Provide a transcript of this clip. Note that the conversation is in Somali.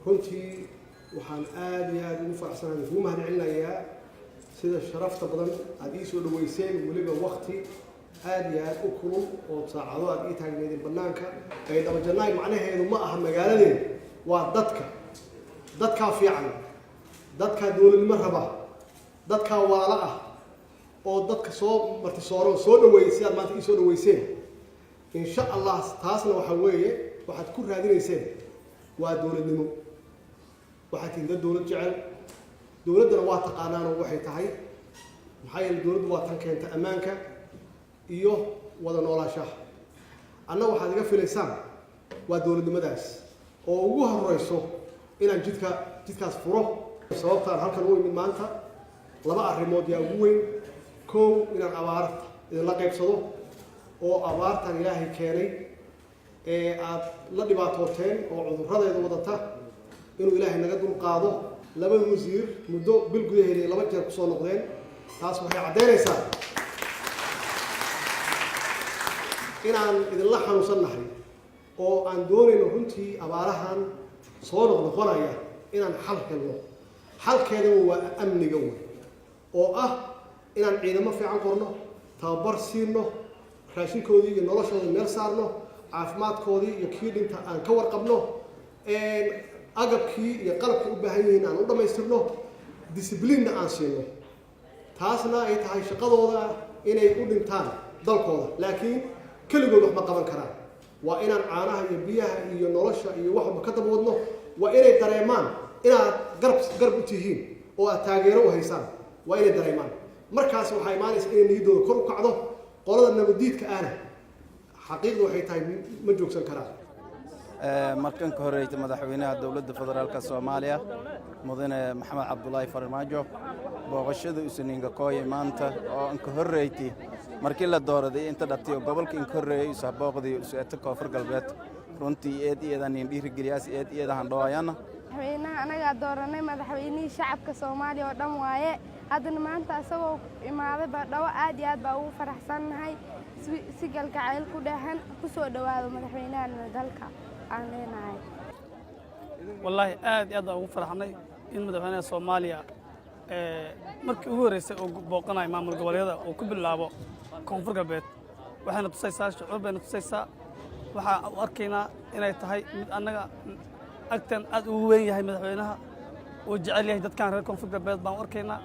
Runtii waxaan aada iyo aada ugu faraxsanahay, kugu mahad celinayaa sida sharafta badan aada ii soo dhaweyseen, weliba wakti aada iyo aada u kulul oo saacado aada ii taagneedeen banaanka. Baydhabo Jannaay macnaheedu ma aha magaaladeeda, waa dadka. Dadkaa fiican, dadkaa dowladnimo raba, dadkaa walaalo ah oo dadka soo martisooro oo soo dhaweeyey sidaad maanta ii soo dhaweyseen. Insha Allah, taasna waxaa weeye waxaad ku raadinayseen waa dowladnimo. Waxaad tihiin dad dowlad jecel, dowladdana waa taqaanaanoo waxay tahay, maxaa yeele dowladdu waa tan keenta ammaanka iyo wada noolaanshaha. Anna waxaad iga filaysaan waa dowladnimadaas oo ugu horeyso inaan jidkaas furo. Sababtaan halkan u imid maanta laba arrimood yaa ugu weyn. Kow, inaan abaarta idinla qaybsado oo abaartan Ilaahay keenay ee aad la dhibaatooteen oo cudurradeeda wadata inuu Ilaahay naga dulqaado. Laba wasiir muddo bil gudaheeda ay laba jeer kusoo noqdeen, taas waxay caddaynaysaa inaan idinla xanuunsan nahay oo aan doonayno runtii abaarahan soo noqnoqonaya inaan xal helno. Xalkeedaba waa amniga wey, oo ah inaan ciidamo fiican qorno, tababar siino, raashinkoodii iyo noloshooda meel saarno, caafimaadkoodii iyo kii dhinta aan ka warqabno, agabkii iyo qalabkii u baahan yihiin aan u dhammaystirno, discipline-na aan siino. Taasna ay tahay shaqadooda inay u dhintaan dalkooda, laakiin keligood wax ma qaban karaan. Waa inaan caanaha iyo biyaha iyo nolosha iyo wax walba ka daba wadno. Waa inay dareemaan inaad garab u tihiin oo aad taageero u haysaan. Waa inay dareemaan. Markaas waxaa imaanaysa inay niyaddooda kor u kacdo. Qolada nabadiidka ahna xaqiiqda waxay tahay ma joogsan karaan. Markan ka horreeyta, madaxweynaha Dowladda Federaalka Soomaaliya, Mudane Maxamed Cabdulaahi Farmaajo, booqashada usaninka kooye maanta oo inka horreeytay markii la dooraday inta dhatay oo gobolka inka horreeyay usa booqday usu eta Koonfur Galbeed, runtii eed iyadan nin dhiirigeliyaas, eed iyadahan dhawaayana. Madaxweynaha anagaa dooranay, madaxweynihii shacabka Soomaaliya oo dhan waaye. Haddana maanta isagoo imaaday Baydhabo, aad iyo aad baa ugu faraxsannahay. Si galgacayl ku dheehan ku soo dhowaado madaxweynahana dalka aan leenahay. Wallaahi, aad iyo aad baan ugu faraxnay in madaxweynaha Soomaaliya markii ugu horreysay uu booqanayo maamul goboleedyada uu ku bilaabo Koonfur Galbeed. Waxayna tusaysaa shucuur bayna tusaysaa. Waxaa u arkaynaa inay tahay mid annaga agteen aad ugu weyn yahay madaxweynaha, uu jecel yahay dadkan reer Koonfur Galbeed baan u arkaynaa.